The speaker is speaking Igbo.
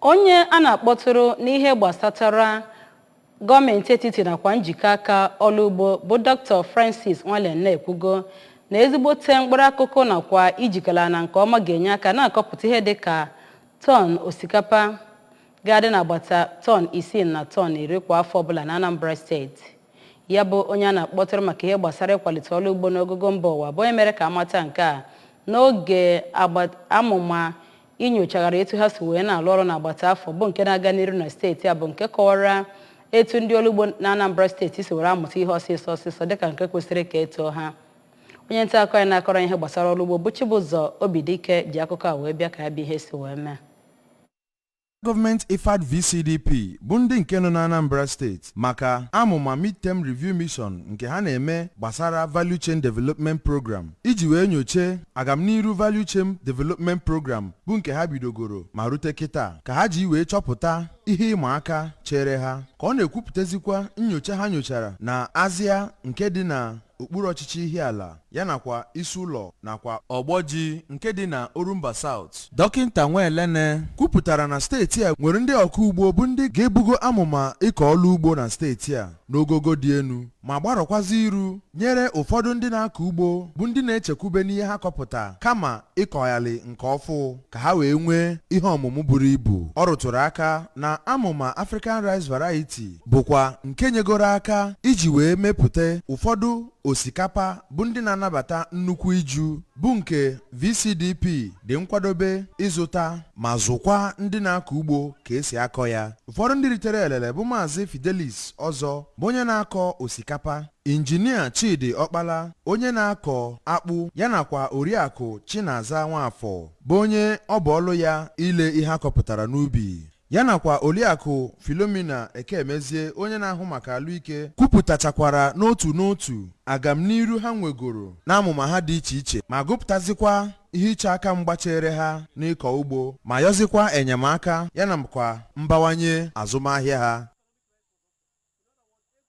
Onye a na-akpọtụrụ n'ihe gbasatara gọọmenti etiti nakwa njikọ aka ọlụ ugbo bụ Dr. Francis Nwalene ekwugo na ezigbote mkpụrụ akụkụ nakwa ijikọla ana nke ọma ga-enye aka na-akọpụta ihe dị ka tọn osikapa ga-adị n'agbata tọn 6 na tọn 10 kwa afọ ọbụla na Anambra Steeti. Ya bụ onye a na-akpọtụrụ maka ihe gbasara ịkwalite ọrụ ugbo n'ogogo mba ụwa bụ onye mere ka amata nke a n'oge amụma inyochagharị etu ha si wee na-alụ ọrụ n'agbata afọ bụ nke na-aga n'iru na steeti a, bụ nke kọwara etu ndị ọrụ ugbo na Anambra Steeti si were amụta ihe ọsịsọ ọsịsọ dịka nke kwesịrị ka etoo ha. Onye nta akụkọ anyị na-akọrọ ihe gbasara ọrụ ugbo bụ Chibụzọ Obidike ji akụkọ a wee bịa ka ya bụ ihe si wee mee. Gọọmenti IFAD VCDP bụ ndị nke nọ na Anambra Steeti maka amụma Midterm Review Mission nke ha na-eme gbasara Value Chain Development Program, iji wee nyochie agamniru Value Chain Development Program bụ nke ha bidogoro ma rute kịta, ka ha ji wee chọpụta ihe ịma aka chere ha. Ka ọ na-ekwupụtazikwa nyocha ha nyochara na Azịa nke dị na okpuru ọchịchị Ihiala, ya nakwa Isi Ụlọ nakwa Ọgbọji nke dị na Orumba South, Dọkịnta Nwelene kwupụtara na steeti a nwere ndị ọkọ ugbo bụ ndị ga-ebugo amụma ịkọ ọlụ ugbo na steeti a n'ogogo dị elu, ma gbarọkwazi iru nyere ụfọdụ ndị na-akọ ugbo bụ ndị na-echekwube n'ihe ha kọpụta kama ịkọghali nke ọfụ, ka ha wee nwee ihe ọmụmụ buru ibu. Ọ rụtụrụ aka na amụma African Rice Variety bụkwa nke nyegoro aka iji wee mepụta ụfọdụ osikapa bụ ndị na-anabata nnukwu iju, bụ nke VCDP dị nkwadobe ịzụta ma zụkwa ndị na-akọ ugbo ka esi akọ ya. Ụfọdụ ndị ritere elele bụ Maazị Fidelis Ọzọ, bụ onye na-akọ osikapa, Injinia Chidi Ọkpala, onye na-akọ akpụ, ya nakwa Oriakụ Chinaza Nwafọ, bụ onye ọ bụ ọlụ ya ile ihe akọpụtara n'ubi, ya nakwa Oliakụ Philomena Ekemezie, onye na-ahụ maka alụike, kwupụtachakwara n'otu n'otu agamniru ha nwegoro n'amụma ha dị iche iche, ma gụpụtazikwa ihe iche aka mgbachere ha n'ịkọ ugbo, ma yọzikwa enyemaka ya nakwa mbawanye azụmahịa ha.